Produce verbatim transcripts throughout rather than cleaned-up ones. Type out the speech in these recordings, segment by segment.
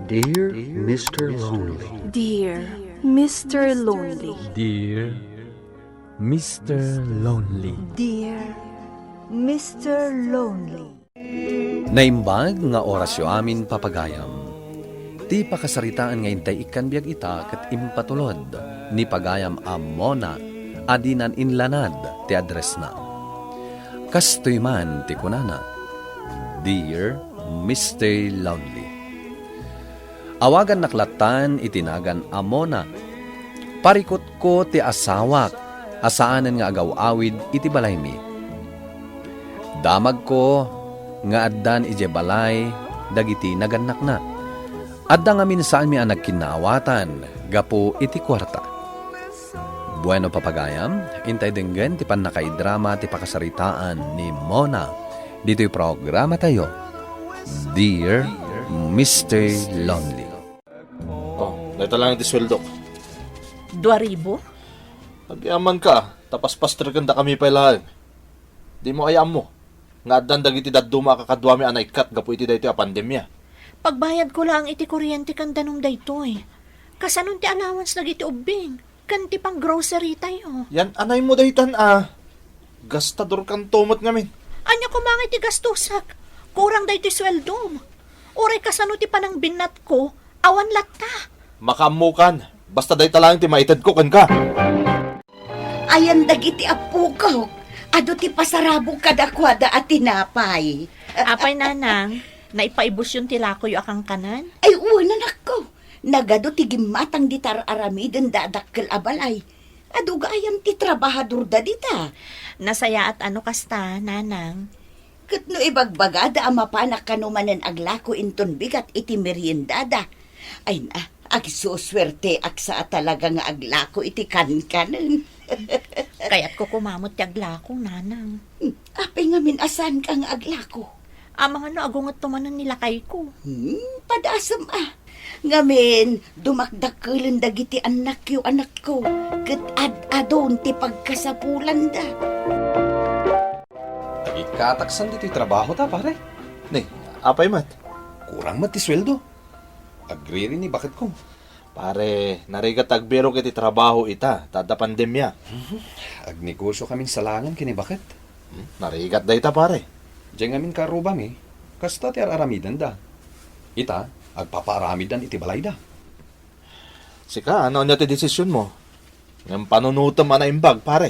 Dear Mister Lonely. Dear Mister Lonely. Dear Mister Lonely. Dear Mister Lonely. Naimbag nga orasyo amin, papagayam. Ti pakasaritaan nga intay ikkan biag ita ket impatulod ni pagayam a Mona a dinan inlanad ti addressna. Kastoy man ti kunana, "Dear Mister Lonely." Awagannak lattan iti nagan a Mona. Parikutko ti asawak a saanen nga agaw-awid iti balaymi. Damagko nga addan idiay balay dagiti nagannakna. Adda ngamin saanmi a nagkinnaawatan gapu iti kuarta. Bueno, papagayam, intay denggen ti pannakaidrama ti pakasaritaan ni Mona ditoy programatayo, Dear Mister Lonely. Oh, dayta lang ti sueldok. Dua ribu? Agyaman ka, ta paspasterken dakami pay laeng. Dimo aya ammo nga addan dagiti dadduma a kakaduami a naikkat gapu iti daytoy a pandemia. Pagbayadko laeng iti kuryente ken danum daytoy. Kasanon ti allowance dagiti ubbing ken ti pang-grocery tayo? Yan anaymo daytan a. Gastadorkanto met ngamin. Ania koma nga iti gastusak? Kurang daytoy sueldom. Uray kasano ti panangbinnatko, awan latta. Makaammokan. Basta dayta laeng ti maitedko kenka. Ayan dagiti appokok. Adu ti pasarabok kadakuada a tinapay. Apay, Nanang, naipaibusyon ti lakoyo a kankanan? Ay, wen, anakko. Nagadu ti gimmatang dita ar-aramidenda a dakkel a balay. Adu gayam ti trabahadorda dita. Nasayaat a no kasta, Nanang. Ket no ibagbagada a mapanak kano manen aglako inton bigat iti meriendada. Ay na, agsusuerteak sa a talaga nga aglako iti kankanen. Kayatko koma met ti aglako, Nanang. Hmm, apay ngamin a saanka nga aglako? Amangan no agungetto manen ni lakayko. Hmm, padasem a. Ngamin, dumakdakkelen dagiti annakyo, anakko, ket ad-adun ti pagkasapulanda. Agikkataksan ditoy trabahota, pare. Ni, apay met? Kurang met ti sueldo. Agririt ni baketko. Pare, narigat agbirok iti trabaho ita, ta adda pandemia. Agnegosiokamin salangen ken ni baket. Hmm, narigat dayta, pare. Diay ngamin karrubami, kasta ti ar-aramidenda. Ita, agpapaaramiddan iti balayda. Sika, ano ania ti desisionmo? Ngem panunotem a naimbag, pare.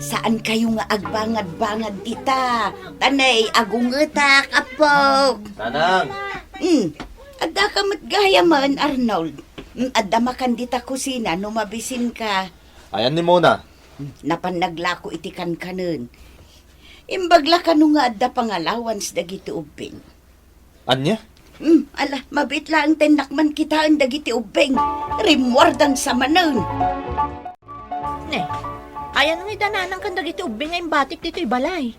Saankayo nga agbangad-bangad dita. Tanay, agungetak, apok. Nanang! Hmm. Addaka met gayamen, Arnold. Hmm, adda makan dita kusina no mabisinka. Ayan ni Mona. Hmm, napan naglako iti kankanen. Imbag la kano nga adda pang-allowance dagiti ubbing. Ania? Hmm, ala, mabiit laeng ta innak man kitaen dagiti ubbing. Rimmuardan sa manen. Ne, ayan nga ida Nanang ken dagiti ubbing nga imbatik ditoy balay?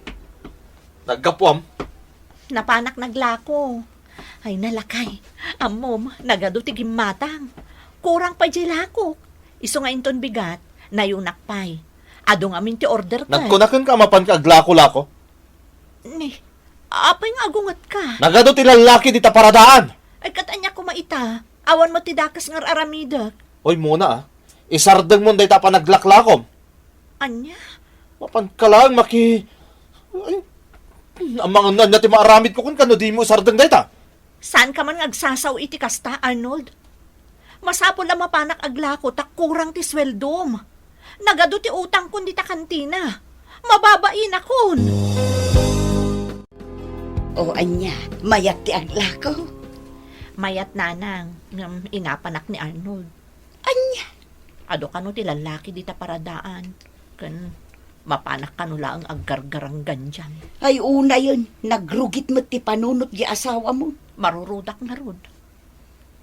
Naggapuam? Napanak naglako. Ay, nalakay. Ammom, nagadu ti gimmatang. Kurang pay diay lakok. Isu nga inton bigat, nayunak pay. Adu ngamin ti order ken. Nagkunakenka a mapanka aglako-lako? Ni, apay nga agungetka? Nagadu ti lallaki dita paradaan! Ay, ket ania koma ita? Awan met ti dakes nga ar-aramidek. Oy, Mona, ah. Isardengmon dayta a panaglaklakom. Ania? Mapanka laeng maki-, ay, amangan no ania ti maaramidko kenka no dimo isardeng dayta. Saanka man nga agsasao iti kasta, Arnold? Masapul a mapanak aglako ta kurang ti sueldom. Nagadu ti utangkon dita kantina. Mababainakon. O ania, mayat ti aglako? Mayat, Nanang, ngem inapanak ni Arnold. Ania? Adu kano ti lallaki dita paradaan, ken mapanak kano laeng aggargaranggan diay. Ay, unayen, nagrugit met ti panunot ti asawamo. Marurudak ngarud.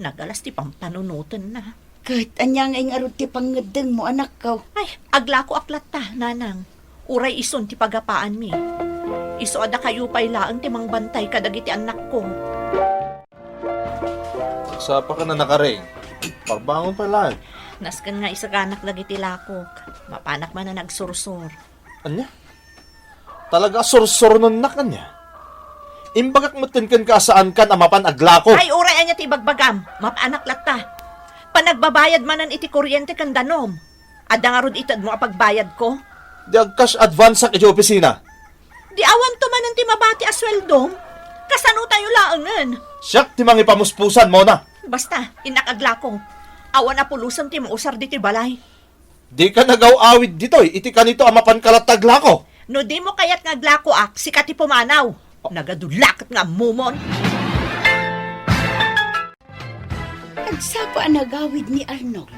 Nagalas ti pampanunotenna. Ket ania ngay ngarud ti pangngeddengmo, anakko? Ay, aglakoak latta, Nanang. Uray isun ti pagapaanmi. Isu a dakayo pay laeng ti mangbantay kadagiti annakko. Agsapa ka na nakaring. Parbangon pay laeng. Nasken nga isaganak dagiti lakok. Mapanak man a nagsursor. Ania? Talaga a sursornonnak, ania? Imbagak metten kenka a saankan a mapan aglako. Ay, uray ania ti ibagbagam. Mapaanak latta. Panagbabayad manen iti kuryente ken danum. Adda ngarud itedmo a pagbayadko? Di agcash advanceak iti opisina. Di awanto manen ti mabati a sueldom? Kasano tayo laengen? Siak ti mangipamuspusan, Mona. Basta, innak aglako. Awan a pulusen ti mausar ditoy balay. Dika nagaw-awid ditoy iti kanito a mapanka latta aglako. No dimo kayat nga aglakoak, sika ti pumanaw. Nagadulaket nga ammomon. Agsapa a nagawid ni Arnold.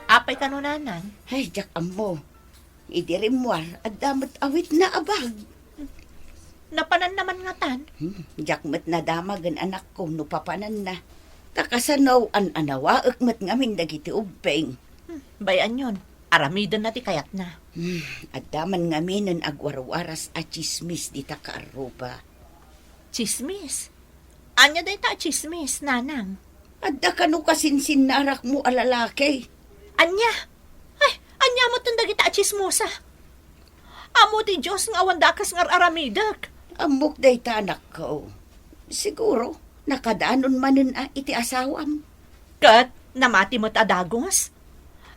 Apay kano, Nanang? Ay, diak ammo. Idi rimmuar, adda met awitna a bag. Napananna man ngatan? Hmm, diak met nadamagen, anakko, no papananna. Ta kasano an-anawaek met ngamin dagiti ubbing. Hmm, bay-anyon, aramidenna ti kayatna. Hmm, adda man ngaminen agwarwaras a tsismis dita kaarruba. Tsismis? Ania dayta a tsismis, Nanang? Adda kano kasinsinnarakmo a lalaki. Ania? Ay, ania metten dagita a tsismosa? Ammo ti Dios nga awan dakas nga ar-aramidek. Ammok dayta, anakko. Siguro, nakadanon manen a iti asawam. Ket namati met a dagus?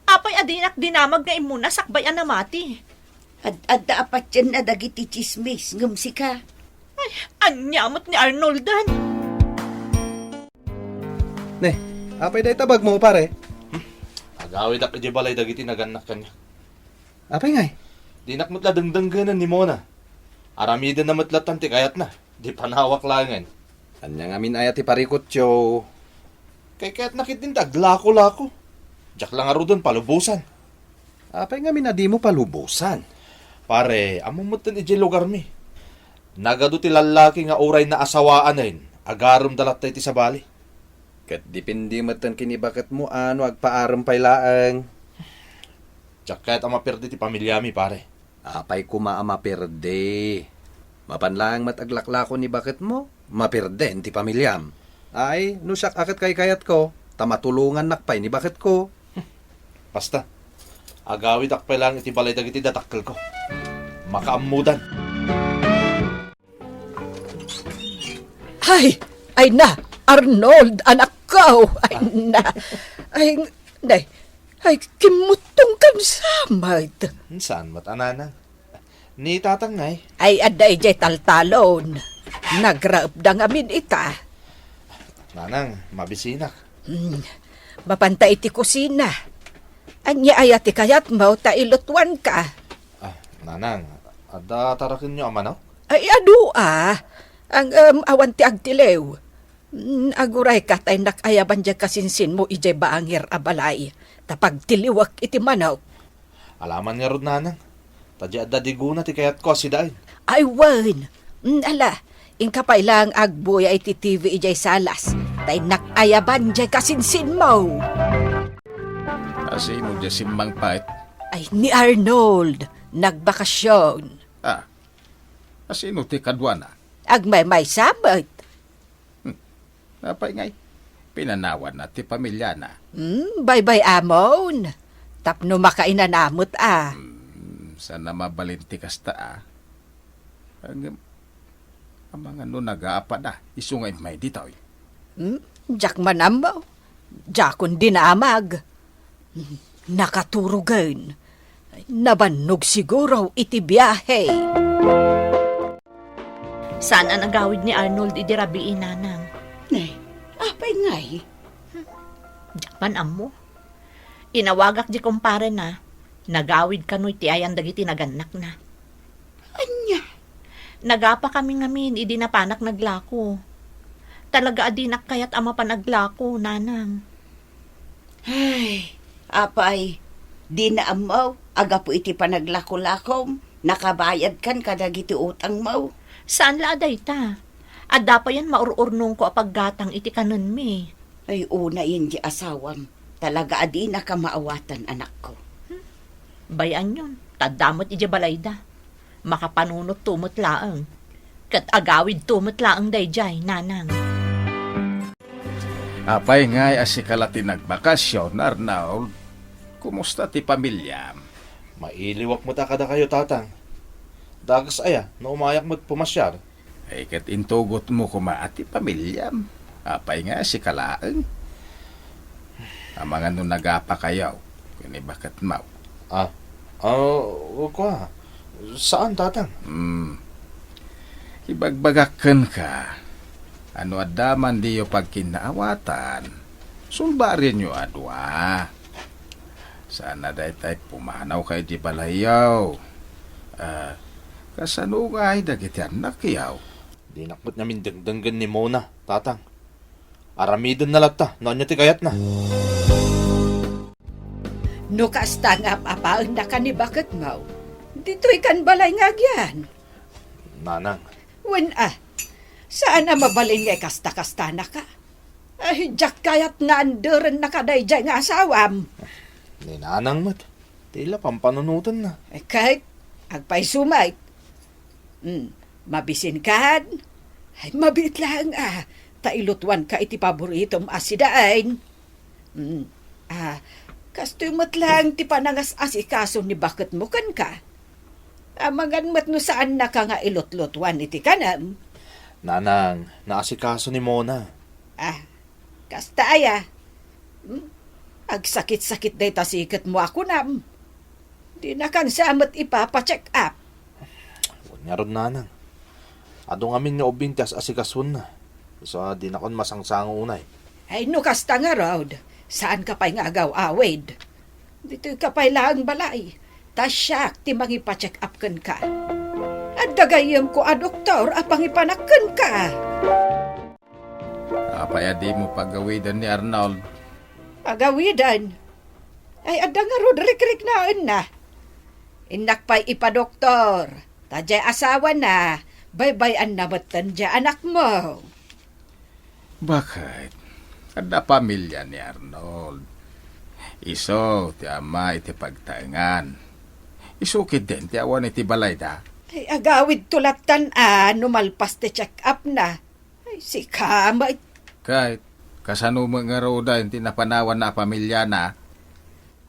Apay a dinak dinamag nga immuna sakbay a namati? Ad-adda a patienna dagiti tsismis, ngem sika. Ay, ania met ni Arnolden? Ne, apay dayta bagmo, pare? Hmm? Agawidak idiay balay dagiti nagannak kaniak. Apay ngay? Dinak met la dengdengngenen ni Mona. Aramidenna met latta ti kayatna. Di panawak laengen. Ania ngamin aya ti parikutyo? Kaykayatna ketdin ti aglako-lako. Diak la ngaruden palubosan. Apay ngamin a dimo palubosan? Pare, ammom metten idiay lugarmi. Nagadu ti lallaki nga uray naasawaanen, agaremda latta iti sabali. Ket depende metten ken ni baketmo a no agpaarem pay laeng. Diak kayat a maperde ti pamiliami, pare. Apay koma a maperde? Mapan laeng met aglaklako ni baketmo, maperden ti pamiliam. Ay, no siak a ket kaykayatko, ta matulongannak pay ni baketko. Basta, agawidak pay laeng iti balay dagiti dadakkelko. Makaammodan. Ay, ay na, Arnold, anakko, ay na. Ay, nay, ay, kimmuttongkan sa met. Saan met a nanang? Ni tatang ngay? Ay, adda idiay taltalon. Nagraepda ngamin ita. Nanang, mabisinak. Hmm, mapanta iti kusina. Ania aya ti kayatmo ta ilutuanka? Ah, nanang, adda tarakenyo a manok? Ay, adu a. Ang, em, awan ti agtiliw. Mm, agurayka ta innak ayaban diay kasinsinmo idiay bangir a balay, ta pagtiliwek iti manok. Alaman ngarud, nanang. Ta diay adda digona ti kayatko a sidaen. Ay, wen. Mm, ala, inka pay laeng agbuya iti T V idiay salas, ta innak ayaban diay kasinsinmo. Asino diay simmangpet? Ay, ni Arnold. Nagbakasyon. Ah, asino ti kaduana? Agmaymaysa met. Hmm. Apay ngay, pinanawanna ti pamiliana? Hmm, baybay-amon. Tapno makainana met a. Hmm, saan a mabalin ti kasta a. Ngem, amangan no nagaapada, isu nga immay ditoy. Hmm, diak man ammo. Diakon dinamag. Hmm, nakaturogen. Nabannog siguro iti biahe. Saan a nagawid ni Arnold idi rabii, nanang? Nay, apay ngay? Hmm, diak man ammo. Inawagak di kumparena, nagawid kano iti ayan dagiti nagannakna. Ania? Nagapa kami ngamin idi napanak naglako. Talaga a dinak kayat a mapan aglako, nanang. Ay, apay, dina ammo, agapu iti panaglakolakom, nakabayadkan kadagiti utangmo. Saan la a dayta? Adda payen maur-urnongko a paggatang iti kanenmi. Ay, unayen di asawam. Talaga a dinaka maawatan, anakko. Hmm. Bay-anyon, ta adda met idiay balayda. Makapanunotto met laeng. Ket agawidto met laeng daydiay, nanang. Apay ngay a sika la ti nagbakasyon, Arnold? Kumusta ti pamiliam? Mailiwak met a kadakayo, tatang. Dakes aya no umayak met pumasiar? Ay, ket intugotmo koma ti pamiliam. Apay nga sika laeng? Amangan no nagapakayo ken ni baketmo. Ah, ah, kua, saan, Tatang? Hmm. Ibagbagak kenka, a no adda man diyo pagkinnaawatan, sulbarenyo a dua. Saan a daytay pumanawka iti balayyo. Ah, kasano ngay dagiti annakyo? Dinak met ngamin dengdenggen ni Mona, Tatang. Aramidenna latta no ania ti kayatna. No kasta nga apaennaka ni baketmo, ditoy kan balay nga agyan. Nanang. Wen a, saan a mabalin nga ikasta-kastanaka. Ay, diak kayat nga anderennaka daydiay nga asawam. Ni Nanang met, ti la pampanunotenna. Eh, ket, agpayso met. Hmm, mabisinkan? Ay, mabiit laeng a, ta ilutuanka iti paboritom a sidain. Hmm, ah, kastoy met laeng ti panangas-asikaso ni baketmo kenka. Amangan met no saannaka nga ilutlutuan iti kanem. Nanang, naasikaso ni Mona. Ah, kasta aya? Hmm? Agsakit-sakit dayta siketmo a kunam. Dinakan sa met ipapacheck up. Wen ngarud, Nanang. Adu ngamin nga ubbing ti as-asikasuenna. Isu a dinakon masangsango unay. Ay, no kasta ngarud, saanka pay nga agaw-awid. Ditoyka pay laeng balay, ta siak ti mangipacheck up kenka. Adda gayyemko a doktor a pangipanak kenka. Apay a dimo pagawiden ni Arnold? Pagawiden? Ay, adda ngarud rikriknaenna. Innak pay ipadoktor, ta diay asawana, baybay-anna metten diay anakmo. Baket? Adda pamilia ni Arnold. Isu ti ama iti pagtaengan. Isu ketdin ti awan iti balayda. Ay, agawidto lattan a no malpas ti check-up na. Ay, sika met. Ket, kasano met ngaruden ti napanawanna a pamiliana?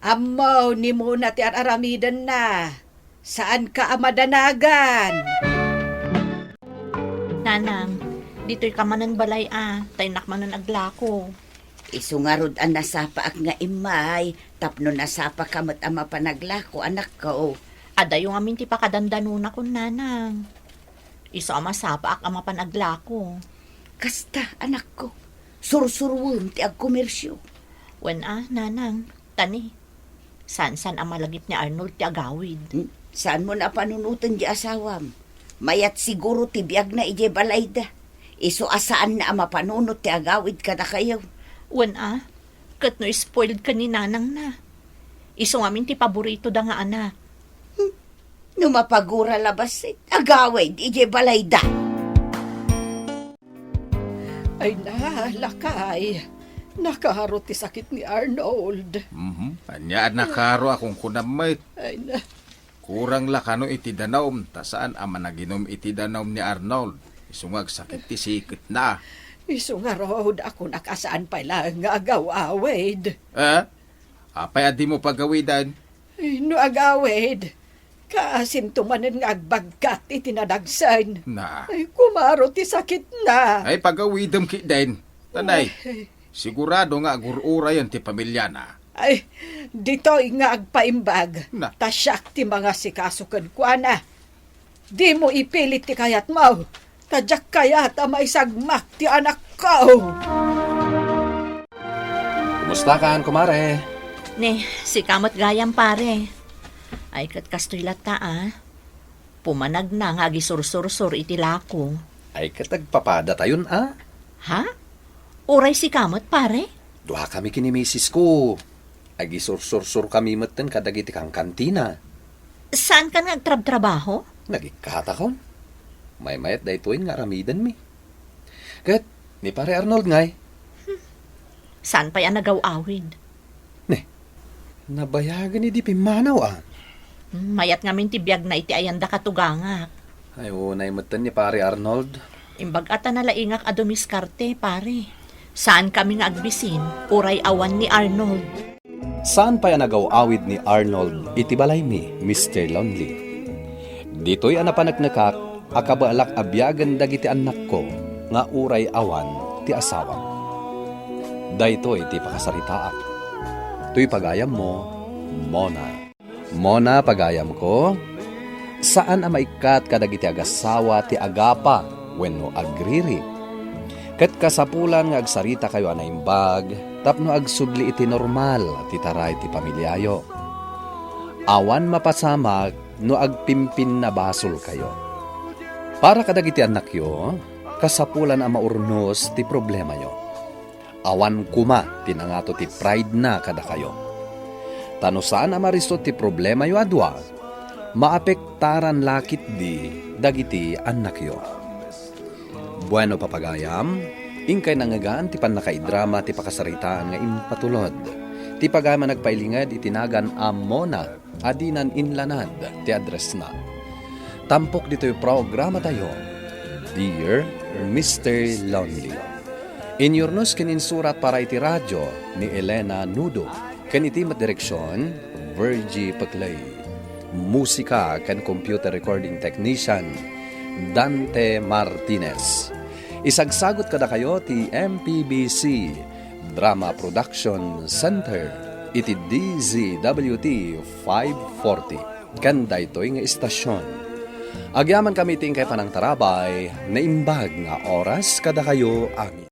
Ammo ni Mona ti ar-aramidenna. Saanka a madanagan. Nanang, ditoyka manen balay a, ta innak manen aglako. Isu ngarud a nasapaak nga immay, tapno nasapaka met a mapanaglako, anakko. Adayo ngamin ti pakadandanonakon, Nanang. Isu a masapaak a mapan aglako. Kasta, anakko. Sursuruem ti agkomersio. Wen a, Nanang, tani. Saan-saan a malagip ni Arnold ti agawid. Hmm, saanmo a panunoten ti asawam. Mayat siguro ti biagna idiay balayda. Isu a saanna a mapanunot ti agawid kadakayo. Wen a, ket no spoiled ka ni nanangna. Isu ngamin ti paboritoda nga anak. Hmm, no mapagura la bassit, agawid idiay balayda. Ay na, lakay. Nakaro ti sakit ni Arnold. Mhm. Ania a nakaro a kunkunam met? Ay na. Kurang la kano iti danum, ta saan a managinum iti danum ni Arnold. Isu nga agsakit ti siketna. Isu ngarud a kunak a saan pay laeng nga agaw-awid. Eh? Apay a dimo pagawiden? Ay, no agawid, kasinto manen nga agbagkat iti nadagsen. Na. Ay, kumaro ti sakitna. Ay, pagawidem ketdin. Tanay, ay, sigurado nga agur-urayen ti pamiliana. Ay, ditoy nga agpaimbag. Na. Ta siak ti mangasikaso kenkuana. Dimo ipilit ti kayatmo, ta diak kayat a maisagmak ti anakko. Kumustakan, kumare? Ni, sika met gayam, pare. Ay, ket kastoy latta, a. Pumanagna nga agisursursur iti lako. Ay, ket agpapadatayon, a? Ha? Uray sika met, pare? Duakami ken ni misisko. Agisursursurkami metten kadagiti kangkantina. Saankan nga agtrabtrabaho? Nagikkatakon. Maymayat daytoy nga aramidenmi. Ket ni Pare Arnold ngay? Hmm. Saan pay a nagaw-awid? Ne, nabayagen idi pimmanaw, a. Hmm, mayat ngamin ti biagna iti ayanda katugangak. Ay, unay metten ni Pare Arnold. Imbag-at a nalaingak a dumiskarte, pare. Saankami nga agbisin, uray awan ni Arnold. Saan pay a nagaw-awid ni Arnold iti balaymi, Mister Lonely. Ditoy a napaneknekak, a kabaelak a biagen dagiti annakko nga uray awan ti asawak. Daytoy ti pakasaritaak. Toy pagayammo, Mona. Mona, pagayamko, saan a maikkat kadagiti agasawa ti agapa wenno agriri. Ket kasapulan nga agsarita kayo a naimbag tapno agsubli iti normal ti taray ti pamiliayo. Awan mapasamak no agpimpinnabasolkayo. Para kadagiti annakyo, kasapulan a maurnos ti problemayo. Awan koma ti nangato ti pride na kadakayo. Ta no saan a marisut ti problemayo a dua, maapektaran la ketdi dagiti annakyo. Bueno, papagayam, inkay nangngegan ti pannakaidrama ti pakasaritaan nga impatulod. Ti pagayam a nagpailinged iti nagan a Mona a dinan inlanad ti addressna. Tampok ditoy programatayo, Dear Mister Lonely. Inyurnos ken insurat para iti radio ni Elena Nudo, ken iti met direksion, Virgie Peclay. Musika ken computer recording technician, Dante Martinez. Isagsagut kadakayo ti M P B C Drama Production Center iti D Z W T five forty. Ken daytoy nga istasion, agyamankami iti inkay panangtarabay, naimbag nga oras kadakayo amin.